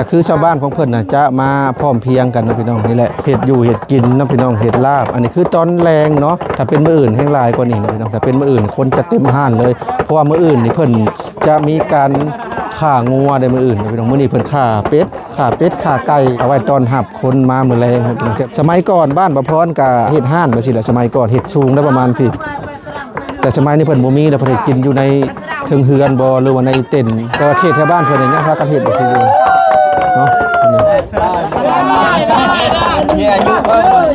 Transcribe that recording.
ຄືຊາວບ້ານຂອງເພິ່ນນະຈະມາພ້ອມພຽງກັນເນາະພີ່ນ້ອງ. ນີ້ແຫຼະ ເຮັດຢູ່ເຮັດກິນເນາະພີ່ນ້ອງ ເຮັດລາບ. ອັນນີ້ຄືຕອນແລງເນາະ ຖ້າເປັນມື້ອື່ນແຮງຫຼາຍກວ່ານີ້ເນາະພີ່ນ້ອງ. ຖ້າເປັນມື້ອື່ນຄົນຈະເຕັມຮ້ານເລີຍ ເພາະວ່າມື້ອື່ນນີ້ເພິ່ນຈະມີການຂ້າງົວເດ້ມື້ອື່ນເນາະພີ່ນ້ອງ. ມື້ນີ້ເພິ່ນຂ້າເປັດ ຂ້າເປັດຂ້າໄກ່ ເອົາໄວ້ຕ້ອນຮັບຄົນມາມື້ແລງເນາະພີ່ນ້ອງ. ສະໄໝກ່ອນບ້ານບ່າວພອນກະເຮັດຮ້ານແບບຊີ້ແຫຼະ. ສະໄໝກ່ອນເຮັດສູງໄດ້ປະມານພີ້ ແຕ່ສະໄໝນີ້ເພິ່ນບໍ່ມີແລ້ວ ເພິ່ນເຮັດກິນຢູ່ໃນເທິງເຮືອນບໍ່ ຫຼືວ່າໃນເຕັນ. ແຕ່ວ່າເຂດແຖວບ້ານເພິ່ນນີ້ຍັງພາກັນເຮັດຢູ່ ເນາະ. ມີອາຍຸ